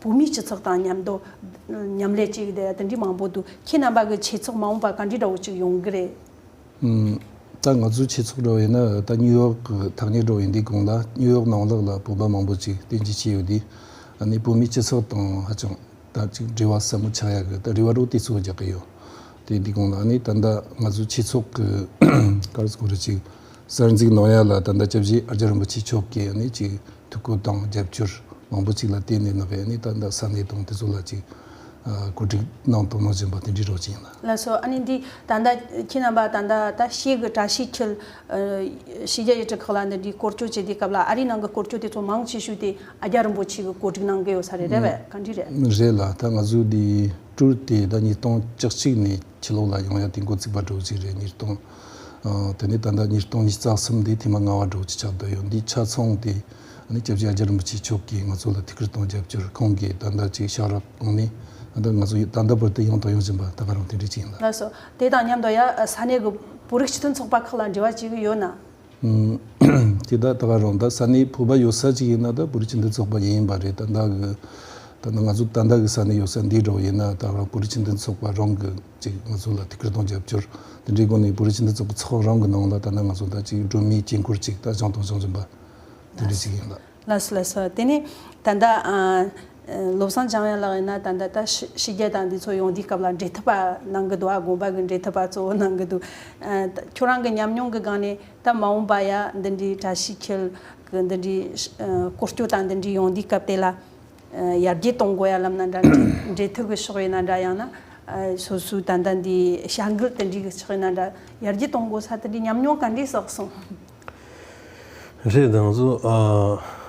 བོད་མིའི་སྤྱི་ཚོགས་དང་མཉམ་དུ་མཉམ་ལས་བྱེད་ཀྱི་བསྡད་ཡ་དེ་འདྲའི་མང་པོ་འདུག་ཁྱེད་རྣམ་པ་གི་ཆོས་ཚོགས་མ་འོངས་པ་ག་འདྲའི་འདྲ་བོ་ཅིག་ཡོང་གི་རེད། ཨུམ། ད་ང་ཚོའི་ཆོས་ཚོགས་འདྲ་བོ་ཡིན་ན་ད་ནིའུ་ཡོག་གི་ཐག་ཉེ་འདྲ་བོ་ཡིན་དུས་གོང་ལ་ནིའུ་ཡོག་ནང་ལོགས་ལ་བོད་པ་མང་པོ་ཅིག་རྟེན་གཞི་བྱས་ཡོད་དུས། ཨ་ནི་བོད་མིའི་སྤྱི་ཚོགས་དང་ཧ་ཅང་ད་ཅིག་འབྲེལ་བ་ཟབ་མོ་ཆགས་ཡག་གི་ད་རེ་བ་རོགས་དེ་ཚོ་རྒྱག་གི་ཡོད། དེ་འདི་གོང་ལ་ཨ་ནི་ད་ལྟ་ང་ཚོའི་ཆོས་ཚོགས་ཀྱི་ག་རེ་ཟེར་དགོས་རེད་ཅིག་གསར་འཛུགས་གནང་ཡ་ལ་ད་ལྟ་སྐྱབས་རྗེ་ཨ་ཙརྱ་རིན་པོ་ཆེ་མཆོག་གིས་ཨ་ནི་ཅིག་ཐུགས་ཁུར་དང་རྒྱབ་སྐྱོར་མང་པོ་ཅིག་ལ་བརྟེན་ནས་ནང་གི་ཨ་ནི་ད་ལྟ་ས་གནས་དང་དེ་ཚོ་ལ་ཅིག་ཨ་གོ་སྒྲིག་གནང་དང་གནང་བཞིན་པ་དེ་འདྲའི་རོགས་ཅིག་ཡིན་ལ། ལགས་སོ། ཨ་ནི་འདི་ད་ལྟ་ཁྱེད་རྣམ་པ་ད་ལྟ་ད་ཕྱིས་ཀྱི་བཀྲ་ཤིས་འཁྱིལ་ཨ་ཕྱི་རྒྱལ་ཡུལ་གྲུ་ཁག་ལ་འདི་འདྲའི་སྐོར་སྐྱོད་བྱེད་དུས་སྐབས་ལ་ཨ་རིའི་ནང་གི་སྐོར་སྐྱོད་དེ་ཚོ་མང་ཆེ་ཤོས་དེ་ཨ་ཙརྱ་རིན་པོ་ཆེ་གི་གོ་སྒྲིག་གནང་གི་ཡོད་ས་རེད། རེད་བས། ག་འདྲ་རེད། རེད་ལ། ད་ང་ཚོའི་འདི་ཊུར་དེ་ད་ཉིས་སྟོང་བཅུ་གཅིག་ནས་ཕྱི་ལོགས་ལ་ཡོང་ཡ་དེ་འགོ་བཙུགས་པ་འདྲ་བོ་ཅིག་རེད། ཉིས་སྟོང་ཨ་དེ་ནས་ད་ལྟ་ཉིས་སྟོང་ཉི་ཤུ་རྩ་གསུམ་དེ་ཐེངས་མ་ལྔ་པ་འདྲ་བོ་ཅིག་ཆགས་བསྡད་ཡོད། འདི་ཆ་ཚང་དེ་ཨ་ནི་སྐྱབས་རྗེ་ཨ་ཙརྱ་རིན་པོ་ཆེ་མཆོག་གིས་ང་ཚོ་ལ་ཐུགས་ཁུར་དང་རྒྱབ་སྐྱོར། ཁོང་གིས་ད་ལྟ་ཅིག་ཤག་རོགས་གནང་ནས་ད་ལྟ་ང་ཚོ་ད་ལྟ་བར་དུ་ཡོང་དང་ཡོང་བཞིན་པ་ད་ག་རང་དེ་འདྲ་ཅིག་ཡིན་ལ། ལགས་སོ། དེ་དང་མཉམ་དུ་ཡ་ས་གནས་ཀྱི་བོད་རིགས་སྤྱི་མཐུན་ཚོགས་པ་ཁག་ལ་འབྲེལ་བ་བྱེད་ཀྱི་ཡོད་ན། ཨུམ། དེ་ད་ད་ག་རང་ད་ས་གནས་བོད་པ་ཡོད་ས་ཅིག་ཡིན་ན་ད་བོད་རིགས་སྤྱི་མཐུན་ཚོགས་པ་ཡིན་པ་རེད། ད་ལྟ་གི་ད་ལྟ་ང་ཚོ་ད་ལྟ་གི་ས་གནས་ཡོད་ས་འདི་འདྲ་བོ་ཡིན་ན་ད་རང་བོད་རིགས་སྤྱི་མཐུན་ཚོགས་པ་རང་གི་ཅིག་ང་ཚོ་ལ་ཐུགས་ཁུར་དང་རྒྱབ་སྐྱོར་དེ་འདྲའི་སྒོ་ནས་བོད་རིགས་སྤྱི་མཐུན་ཚོགས་པ་ཚོགས་རང་གི་ནང་ལ་ད་ལྟ་ང་ཚོ་ད་ཅིག་སྒྲོན་མེའི་དཀྱིལ་འཁོར་ཅིག་ད་བཞེངས་དང་བཞེངས་བཞིན་པ་དེ་འདྲ་ཅིག་ཡིན་ལ། ལགས་སོ་ལགས་སོ། དེ་ནས་ད་ལྟ་ཨ་བློ་བཟང་འཇམ་དབྱངས་ལགས་ཡིན་ན་ད་ལྟ་ད་ཕྱི་ཕྱི་རྒྱལ་དང་འདི་ཚོ་ཡོང་དུས་སྐབས་ལ་འབྲེལ་མཐུད་པ་གནང་གི་འདུག་ཨ་དགོན་པ་གི་འབྲེལ་མཐུད་པ་གཙོ་བོ་གནང་གི་འདུག་ཨ་ད་ཁྱོད་རང་གི་ཉམས་མྱོང་གི་སྒང་ནས་ད་མ་འོངས་པ་ཡ་འདི་འདྲའི་བཀྲ་ཤིས་འཁྱིལ་གི་འདི་འདྲའི་ཨ་སྐོར་སྐྱོད་དང་འདི་འདྲའི་ཡོང་དུས་སྐབས་དེ་ལ་ཨ་ཡར་རྒྱས་གཏོང་དགོས་ཡ་ལབ་ན་འདྲ། འབྲེལ་མཐུད་གི་ཕྱོགས་ཡིན་ན་འདྲ། ཡང་ན་ཨ་སོ་སོའི་ད་ལྟ་འདི་བྱ་འགུལ་དེ་འདྲའི་གི་ཕྱོགས་ཡིན་ན་འདྲ། ཡར་རྒྱས་གཏོང་དགོས་ས་དེ་འདྲའི་ཉམས་མྱོང་ག་འདྲས་བསགས་སོང་། རེད། ང་ཚོ་ཨ་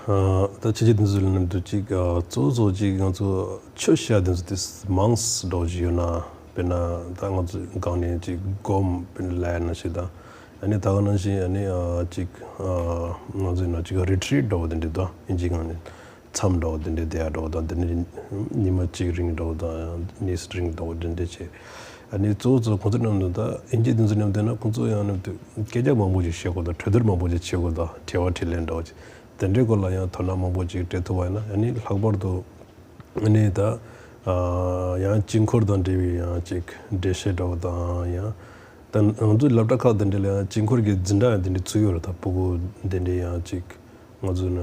ཨ་ད་ཕྱི་རྒྱལ་དེ་ཚོ་ལ་ནི་འདུག་ཅིག་ཨ་གཙོ་བོ་གཙོ་བོ་ཅིག་ང་ཚོ་ཆོས་བཤད་དེ་ཚོ་དེ་མང་ཙམ་འགྲོ་བཞིན་ཡོད་ན། དཔེར་ན་ད་ང་ཚོ་སྒང་ནས་ཅིག་སྒོམ་དཔེར་ན་ལབ་ན་ཞིག་དང་། ཨ་ནི་ད་ག་ནང་བཞིན་ཨ་ནི་ཨ་ཅིག་ཨ་ང་ཚོ་ཡིན་ན་ཅིག་རི་ཊི་རིཊ་འདྲ་བོ་དེ་འདྲ་དང་ཨིན་ཇིའི་སྒང་ནས་མཚམས་འདྲ་བོ་དེ་འདྲ་བསྡད་ཡ་འདྲ་བོ་དང་། དེ་ནས་ཉི་མ་གཅིག་རིང་འདྲ་བོ་དང་ཡང་གཉིས་རིང་འདྲ་བོ་དེ་འདྲ་བྱས། ཨ་ནི་གཙོ་བོ་གཙོ་བོ་ཁོང་ཚོ་མཉམ་དུ་ད་ཨིན་ཇི་དེ་ཚོ་མཉམ་དུ་ན་ཁོང་ཚོ་ཡང་མཉམ་དུ་སྐད་ཆ་མང་པོ་ཞིག་བཤད་དགོས་དང་། གྲོས་བསྡུར་མང་པོ་ཞིག་བྱེད་དགོས་དང་། དྲི་བ་དྲིས་ལན་འདྲ་བོ་ཅིག་དེ་འདྲའི་སྐོར་ལ་ཡང་དོ་སྣང་མང་པོ་ཅིག་སྤྲད་ཐུབ་པ་ཡིན་ན། ཨ་ནི་ལྷག་པར་དུ་ཨ་ནི་ད་ཨ་ཡང་དཀྱིལ་འཁོར་དང་འབྲེལ་བའི་ཡང་ཅིག་འགྲེལ་བཤད་འདྲ་བོ་དང་། ཡང་ད་ང་ཚོའི་སློབ་གྲྭ་ཁག་དེ་འདྲ་ལ་ཡང་དཀྱིལ་འཁོར་གྱི་འཛིན་གྲྭ་ཡང་དེ་འདྲ་ཚུགས་ཡོད་རེད། ད་ཕྲུ་གུ་དེ་འདྲའི་ཡང་ཅིག་ང་ཚོ་ན་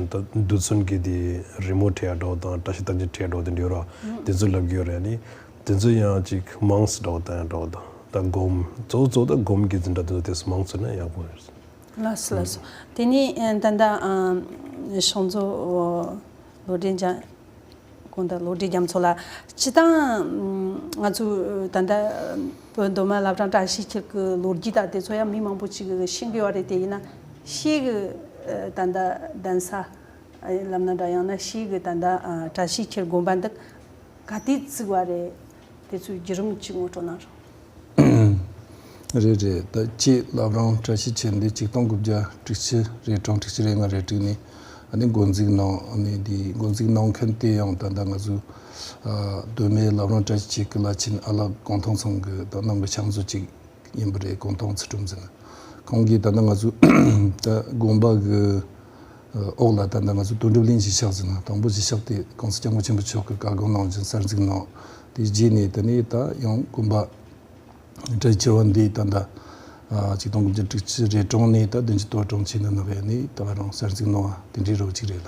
ད་རྡུལ་ཚོན་གྱི་དེ་རི་མོ་བྲིས་ཡ་འདྲ་བོ་དང་། བཀྲ་ཤིས་རྟགས་བརྒྱད་བྲིས་ཡ་འདྲ་བོ་དེ་འདྲ་ཡོད་ར། དེ་ཚོ་ལབ་ཀྱི་ཡོད་རེད། ཨ་ནི་དེ་ཚོ་ཡང་ཅིག་མང་ཙམ་འདྲ་བོ་བཏང་ཡ་འདྲ་བོ་དང་། ད་སྒོམ་གཙོ་བོ་གཙོ་བོ་ད་སྒོམ་གྱི་འཛིན་གྲྭ་དེ་ཚོ་དེ་ཚོ་མང་ཙམ་ན་ཡག་པོ་རེད། ལགས་སོ་ལགས་སོ། དེ་ནས་ཨ་ད་ལྟ་ཨ་ཤོང་ཚོ་ལོ་འདྲེན་ཅན། དགོངས་དག་བློ་གྲོས་རྒྱ་མཚོ་ལགས། སྤྱིར་བཏང་ང་ཚོ་ད་ལྟ་བོད་མདོ་སྨད་བླ་བྲང་བཀྲ་ཤིས་འཁྱིལ་གྱི་ལོ་རྒྱུས་དང་དེ་ཚོ་ཡང་མི་མང་པོ་ཅིག་གིས་ཤེས་ཀྱི་ཡོད་རེད། དེ་ཡིན་ན་ཕྱིས་ཀྱི་ད་ལྟ་གདན་ས་ལབ་ན་འདྲ། ཡང་ན་ཕྱིས་ཀྱི་ད་ལྟ་བཀྲ་ཤིས་འཁྱིལ་དགོན་པ་འདི་ག་དུས་བཙུགས་པ་རེད། དེ་ཚོའི་བརྒྱུད་རིམ་ཅིག་ངོ་སྤྲོད་གནང་རོགས། རེད་རེད། ད་ཁྱེད་བླ་བྲང་བཀྲ་ཤིས་འཁྱིལ་འདི་ཆིག་སྟོང་དགུ་བརྒྱ་དྲུག་ཅུ་རེ་གྲངས་དྲུག་ཅུ་རེ་ལྔ་རེ་དྲུག་ནས་ཨ་ནི་འགོ་འཛུགས་གནང་། ཨ་ནི་འདི་འགོ་འཛུགས་གནང་མཁན་དེ་ཡང་ད་ལྟ་ང་ཚོ་ཨ་མདོ་སྨད་བླ་བྲང་བཀྲ་ཤིས་འཁྱིལ་གྱི་བླ་ཆེན་ཨ་ལགས་གུང་ཐང་ཚང་གི་ད་ནང་གི་ཕྱག་མཛོད་ཅིག་ཡིན་པ་རེད། གུང་ཐང་ཚུལ་ཁྲིམས་ཟེར་ན། ཁོང་གིས་ད་ལྟ་ང་ཚོ་ད་དགོན་པ་གི་འོག་ལ་ད་ལྟ་ང་ཚོ་དོན་གྲུབ་གླིང་གཞིས་ཆགས་ཟེར་ན། དང་པོ་གཞིས་ཆགས་དེ་གོང་ས་སྐྱབས་མགོན་ཆེན་པོ་མཆོག་གིས་བཀའ་དགོངས་གནང་བཞིན་གསར་འཛུགས་གནང་། དེ་རྗེས་ནས་དེ་ནས་ད་ཡང་དགོན་པ་གྲྭ་ཆེ་བ་འདི་ད་ལྟ་ཆིག་སྟོང་དགུ་བརྒྱ་དྲུག་ཅུ་རེ་གྲངས་ནས་ད་བདུན་ཅུ་དོན་གྲངས་ཆེ་ན་ནང་བའི་ནས་ད་ག་རང་གསར་འཛུགས་གནང་བ་དེ་འདྲའི་རོགས་གཅིག་རེད་ལ།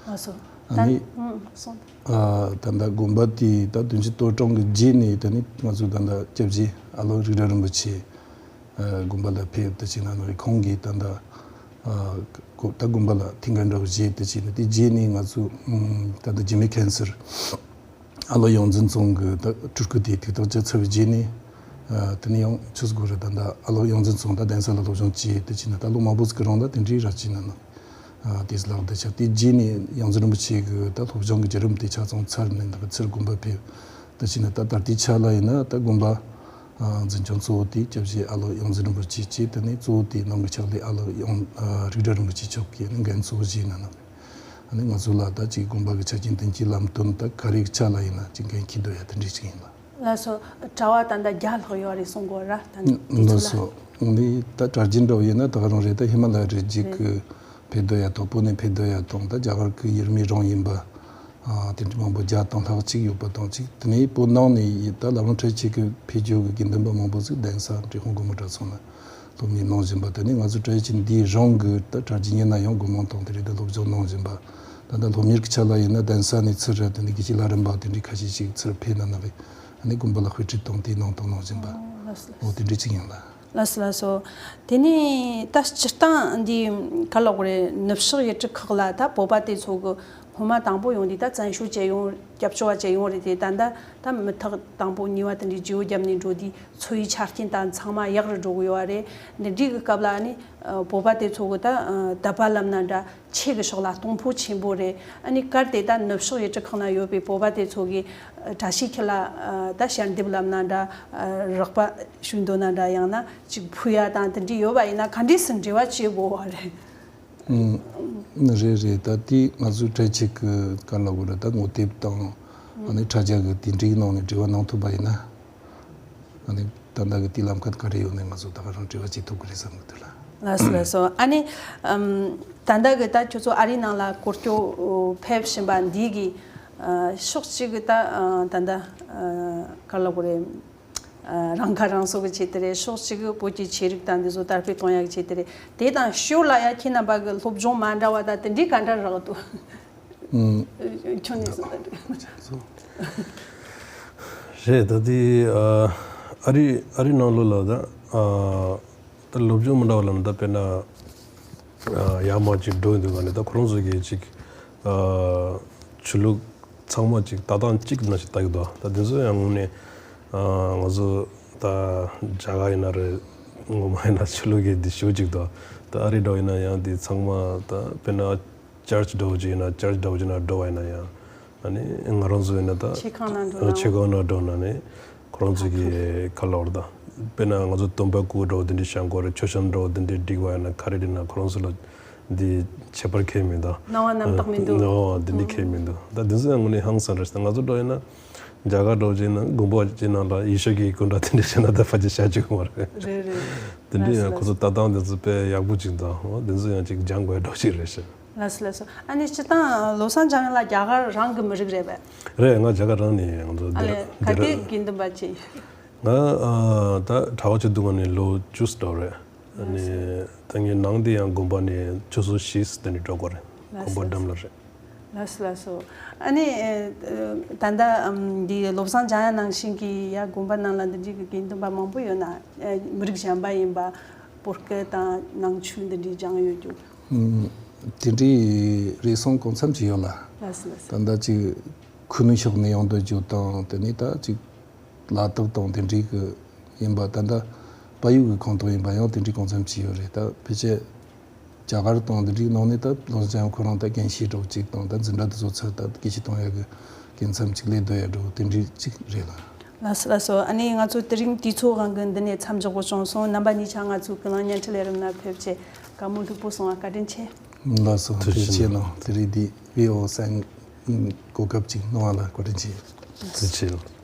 ལགས་སོ། ཨ་ནི་ད་ད་ལྟ་དགོན་པ་དེ་ད་བདུན་ཅུ་དོན་གྲངས་ཀྱི་རྗེས་ནས་དེ་ནི་ང་ཚོ་ད་ལྟ་སྐྱབས་རྗེ་ཨ་ལགས་རིགས་གྲགས་རིན་པོ་ཆེ་དགོན་པ་ལ་ཕེབས་ཏེ་ཕྱིན་ན་ནི་ཁོང་གིས་ད་ལྟ་ད་དགོན་པ་ལ་ཐེངས་འགའ་འདྲ་བོ་བཞེས་ཏེ་ཕྱིན་ནས། དེ་རྗེས་ནས་ང་ཚོ་ད་ལྟ་རྒྱུད་སྨད་མཁན་ཟུར་ཨ་ལགས་ཡོངས་འཛིན་ཚང་གི་ད་སྤྲུལ་སྐུ་དེ་ཐུགས་ཐག་བཅད་ཚར་བའི་རྗེས་ནས། ཨ་དེ་ནས་ཡང་ཆུ་སྒོ་ར་ད་ལྟ་ཨ་ལགས་ཡོངས་འཛིན་ཚང་ད་གདན་ས་ལ་སློབ་སྦྱོང་བྱས་ཏེ་ཕྱིན་ན་ད་ལོ་མང་པོ་ཟིག་གི་རིང་ལ་དེ་འདྲའི་ར་ཕྱིན་ན་ནི། ཨ་དེ་ལག་བསྟར་བྱས། དེ་རྗེས་ནས་ཡོངས་འཛིན་རིན་པོ་ཆེ་གི་ད་སློབ་སྦྱོང་གི་བརྒྱུད་རིམ་དེ་ཆ་ཚང་ཚར་ནས་ད་ཚུར་དགོན་པ་ཕེབས་ཏེ་ཕྱིན་ན། ད་ད་ལྟའི་ཆ་ལ་ཡིན་ན་ད་དགོན་པ་ཨ་འཛིན་སྐྱོང་གཙོ་བོ་དེ་སྐྱབས་རྗེ་ཨ་ལགས་ཡོངས་འཛིན་རིན་པོ་ཆེ་བྱས། དེ་ནས་གཙོ་བོ་དེ་ནང་གི་ཕྱག་ལས་ཨ་ལགས་ཡོངས་ཨ་རིགས་གྲགས་རིན་པོ་ཆེ་མཆོག་གིས་ནི་འགན་གཙོ་བོ་བཞེས་གནང་། ཨ་ནི་ང་ཚོ་ལ་ད་ཅིག་དགོན་པ་གི་ཆ་རྐྱེན་དོན་གྱི་ལམ་སྟོན་ད་ག་རེ་གི་ཆ་ལ་ཡིན་ན་ཅིག་འགན་འཁྱེར་སྡོད་ཡ་དེ་འདྲ་ཅིག་ཡིན་ལ། ལགས་སོ། གྲྭ་བ་ད་ལྟ་བརྒྱ་ལྷག་ཡོད་རེད་གསུང་གོ་ར། ད་དུས་ཚོད་ལ། ལགས་སོ། འདི་ད་གྲྭ་རྒྱུན་འདྲ་བོ་ཡིན་ན་ད་ག་རང་རེད། ད་ཧི་མ་ལ་ཡ་རི་རྒྱུད་ཀྱི་ཕེབས་སྡོད་ཡ་དང་། བོད་ནས་ཕེབས་སྡོད་ཡ་དང་། ད་རྒྱ་གར་གྱི་ཡུལ་མི་རང་ཡིན་པ་ཨ་དེ་འདྲ་མང་པོ་བརྒྱ་དང་ལྷག་ཅིག་ཡོད་པ་དང་གཅིག་དེ་ནས་བོད་ནང་ནས་ཡི་ད་བླ་བྲང་བཀྲ་ཤིས་འཁྱིལ་གི་ཕེབས་རྒྱུ་གི་དགེ་འདུན་པ་མང་པོ་ཟིག་གདན་ས་འབྲས་སྤུངས་སྒོ་མོ་གྲྭ་ཚང་ལ་སློབ་གཉེར་གནང་བཞིན་པ། དེ་ནས་ང་ཚོ་བཀྲ་ཤིས་འཁྱིལ་འདིའི་རང་གི་ད་གྲྭ་རྒྱུན་ཡིན་ན་ཡང་སྒོ་མང་དང་དེ་རིགས་ད་སློབ་སྦྱོང་གནང་བཞིན་པ། ད་ལྟ་སློབ་གཉེར་གྱི་ཆ་ལ་ཡིན་ན་གདན་ས་ནས་ཚུར་ར་དེ་ནས་དགེ་བཤེས་ལྷ་རམས་པ་དེ་འདྲའི་ཁ་ཤས་ཤིག་ཚུར་ཕེབས་ན་ན་བས་ཨ་ནི་དགོན་པ་ལ་དཔེ་ཁྲིད་དང་དེའི་ནང་དང་གནང་བཞིན་པ། ཨོ་ལགས་སོ། འོ་དེ་འདྲའི་ཅིག་ཡིན་ལ། ལགས་སོ་ལགས་སོ། དེ་ནས་ད་སྤྱིར་བཏང་འདི་ག་ལབ་དགོས་རེད། ནུབ་ཕྱོགས་ཡུལ་གྲུ་ཁག་ལ་ད་བོད་པ་དེ་ཚོ་གི་སྔོན་མ་དང་པོ་ཡོང་དུས་ད་བཙན་བྱོལ་བྱས་ཡོང་། སྐྱབས་བཅོལ་བ་བྱས་ཡོང་རེད་དེ། ད་ལྟ་ད་མུ་ཐག་དང་པོ་གཉིས་པ་དེ་འདྲའི་བརྗེ་བོ་བརྒྱབ་ནས་འགྲོ་དུས་འཚོ་བའི་ཆ་རྐྱེན་ད་ཚང་མ་ཡག་རུ་འགྲོ་གི་ཡོད་རེད། འདི་འདྲའི་གི་སྐབས་ལ་ནི་ཨ་བོད་པ་དེ་ཚོ་གི་ད་ཨ་དད་པ་ལབ་ན་འདྲ། ཆོས་ཀྱི་ཕྱོགས་ལ་གཏོང་ཕོད་ཆེན་པོ་རེད། ཨ་ནི་གལ་ཏེ་ད་ནུབ་ཕྱོགས་ཡུལ་གྲུ་ཁག་ན་ཡོད་པའི་བོད་པ་དེ་ཚོ་གིས་ཨ་བཀྲ་ཤིས་འཁྱིལ་ལ་ཨ་ད་ཞལ་འདེབས་ལབ་ན་འདྲ། ཨ་རོགས་པ་ཞུ་འདོད་ན་འདྲ། ཡང་ན་ཅིག་ཕུལ་ཡ་དང་དེ་འདྲ་ཡོད་པ་ཡིན་ན་ག་འདྲས་སེ་འབྲེལ་བ་བྱེད་དགོས་པ་རེད། ཨང་། རེད་རེད། ད་དེ་ང་ཚོའི་གྲྭ་ཆས་ཀྱི་ག་ལབ་དགོས་རེད། ད་ངོ་དེབ་དང་ཨ་ནི་དྲ་རྒྱ་གི་དེ་འདྲའི་ནང་ནས་འབྲེལ་བ་གནང་ཐུབ་པ་ཡིན་ན། ཨ་ནི་ད་ལྟ་གི་དེའི་ལམ་ཁ་ག་རེ་ཡོད་ནའི་ང་ཚོ་ད་ག་རང་འབྲེལ་བ་བྱེད་ཐུབ་ཀྱི་རེད་བསམ་གི་འདུག་ལ། ལགས་སོ་ལགས་སོ། ཨ་ནི་ཨམ་ད་ལྟ་གི་ད་ཁྱོད་ཚོ་ཨ་རིའི་ནང་ལ་སྐོར་སྐྱོད་ཕེབས་བཞིན་པ་འདི་གི་ཨ་ཕྱོགས་གཅིག་གི་ད་ཨ་ད་ལྟ་ཨ་ག་ལབ་དགོས་རེད། ཨ་རང་ཁ་རང་གསོ་གི་ཆེད་དུ་རེད། ཕྱོགས་གཅིག་གི་བོད་ཀྱི་ཆོས་རིག་དང་འདི་ཚོ་དར་སྤེལ་གཏོང་ཡག་གི་ཆེད་དུ་རེད། དེ་དང་ཞོར་ལ་ཡ་ཁྱེད་རྣམ་པ་གི་སློབ་སྦྱོང་མ་འདྲ་བ་ད་དེ་འདྲའི་ག་འདྲ་རག་འདུག་ཨང་། ཁྱོད་ནས་གསུངས་ད་འགྲིག་རེད། ད་དེ་ཨ་ཨ་རི་ཨ་རི་ནང་ལོགས་ལ་ད་ཨ་ད་སློབ་སྦྱོང་མི་འདྲ་བ་ལ་ནི་ད་དཔེར་ན་ཨ་ཡར་མར་ཅིག་འགྲོ་ཡོང་དུས་ག་ནས་ད་ཁོ་རང་ཚོ་གིས་ཅིག་ཨ་ཆོས་ལུགས་ཚང་མ་ཅིག་ལྟ་སྟངས་གཅིག་ནང་བཞིན་ལྟ་གི་འདུག་ད་དེ་ཚོ་ཡང་དངོས་གནས་ཨ་ང་ཚོ་ད་རྒྱ་གར་ཡིན་ན་རེད། ངོ་མ་ཡིན་ན་ཆོས་ལུགས་ཀྱི་འདི་ཤོད་ཅིག་འདུག་ད་ཨ་རི་འདྲ་བོ་ཡིན་ན་ཡང་དེ་ཚང་མ་ད་དཔེར་ན། ཅར་ཆི་འདྲ་བོ་ཅིག་ཡིན་ན་ཅར་ཆི་འདྲ་བོ་ཅིག་ན་འགྲོ་བ་ཡིན་ན་ཡང་། ཨ་ནི་ང་རང་ཚོ་ཡིན་ན་ད་ཆོས་ཁང་ནང་འགྲོ་ན། ཆོས་ཁང་ནང་འགྲོ་ན་ནི་ཁོ་རང་ཚོ་གི་ཁ་ལོར་ད། དཔེར་ན་ང་ཚོ་སྟོན་པ་སྐུ་འདྲ་བོ་འདི་འདྲ་བཞེངས་དགོས་རེད། མཆོད་བཤམས་འདྲ་བོ་འདི་འདྲ་སྒྲིག་པ་ཡིན་ན་ག་རེ་འདྲ་ན་ཁོ་རང་ཚོ་ལ་འདི་ཁྱད་པར་ཁྱད་མི་འདུག་སྣང་བ་རྣམ་དག་མི་འདུག་ཨོ་འདི་འདྲ་ཁྱད་མི་འདུག་ད་འདི་ཚོ་ཡང་དངོས་གནས་ཧང་སང་རེད། ང་ཚོ་འདྲ་ཡིན་ན་རྒྱ་གར་འདྲ་བོ་ཅིག་ཡིན་ན་དགོན་པ་ཅིག་ནང་ལ་ཡེ་ཤུ་གི་སྐུ་འདྲ་དེ་འདྲ་བཞེངས་ན་ད་ཕལ་ཆེར་བྱ་རྒྱུ་མ་རེད། རེད་རེད། དེ་འདྲ་ཡང་ཁོ་ཚོ་ལྟ་སྟངས་དེ་ཚོ་དཔེ་ཡག་པོ་ཅིག་འདུག་འོ་དེ་ཚོ་ཡང་ཅིག་སྦྱང་དགོས་འདྲ་བོ་ཅིག་རེད་ཤག་ལགས་སོ་ལགས་སོ། ཨ་ནི་སྤྱིར་བཏང་བློ་བཟང་འཇམ་དབྱངས་ལགས་རྒྱ་གར་རང་གི་མི་རིགས་རེད་པས། རེད། ང་རྒྱ་གར་རང་ནས་ང་ཚོ་ཨ་འདིར་ལས་ག་འདིར། དུས་དགེ་འདུན་པ་བྱས། ང་ཨ་ད་གྲྭ་པ་བྱེད་དུས་ང་ནས་ལོ་བཅུ་ཙམ་འགྲོ་རེད། ཨ་ནི་ད་ངའི་ནང་དེ་ཡང་དགོན་པ་ནས་ཆུ་ཚོད་བཞི་དེ་ནས་འགྲོ་དགོས་རེད། ལགས་སོ་དགོན་པ་ལགས་སོ། འགྲམ་ལ་རེད། ལགས་སོ་ལགས་སོ། ཨ་ནི་ཨ་ད་ལྟ་ཨམ་འདི་བློ་བཟང་འཇམ་དབྱངས་ནང་བཞིན་གྱི་ཡ་དགོན་པ་ནང་ལ་འདི་འདྲའི་གི་དགེ་འདུན་པ་མང་པོ་ཡོད་ན། ཨ་མི་རིགས་གཞན་པ་ཡིན་པ་བོད་སྐད་དང་ནང་ཆོས་འདི་འདྲའི་སྦྱང་ཡོད་རྒྱུ། ཨུམ། དེ་འདྲའི་རེ་ཟུང་གང་འཚམ་ཅིག་ཡོད་ལ། ལགས་སོ་ལགས་སོ། ད་ལྟ་ཅིག་ཁུ་ནུ་ཕྱོགས་ནས་ཡོང་སྡོད་རྒྱུ་དང་དེ་ནས་ད་ཅིག་ལ་དྭགས་དང་དེ་འདྲའི་གི་ཡིན་པ། ད་ལྟ་བལ་ཡུལ་གི་ཁོངས་གཏོགས་ཡིན་པ་ཡང་དེ་འདྲའི་གང་འཚམ་ཅིག་ཡོད་རེད། ད་ཕལ་ཆེར་རྒྱ་གར་དང་དེ་འདྲའི་ནང་ནས་ད་བློ་བཟང་ཁོ་རང་ད་རྒན་ཤོས་འདྲ་བོ་ཅིག་དང་ད་འཛིན་གྲྭ་དེ་ཚོ་ཚར་ད་སྐད་ཆ་གཏོང་ཡ་གི་གང་འཚམ་ཅིག་སླེབས་སྡོད་ཡ་འདྲ་བོ་དེ་འདྲའི་ཅིག་རེད་ལ། ལགས་སོ་ལགས་སོ། ཨ་ནི་ང་ཚོ་དེ་རིང་དུས་ཚོད་དབང་གིས་འདི་ནས་མཚམས་འཇོག་དགོས་བྱུང་སོང་། རྣམ་པ་གཉིས་ཆ་ང་ཚོའི་ཀུན་གླེང་བརྙན་འཕྲིན་ལས་རིམ་ནང་ཕེབས་བྱས་བཀའ་མོལ་ལྷུག་པོ་གསུངས་པ་བཀའ་དྲིན་ཆེ། ལགས་སོ། ཐུགས་རྗེ་ཆེ་གནང་། དེ་རིང་འདི་བི་ཨོ་ཨེ་གོ་སྐབས་ཅིག་གནང་བ་ལ་བཀའ་དྲིན་ཆེ། ཐུགས་རྗེ་ཆེ།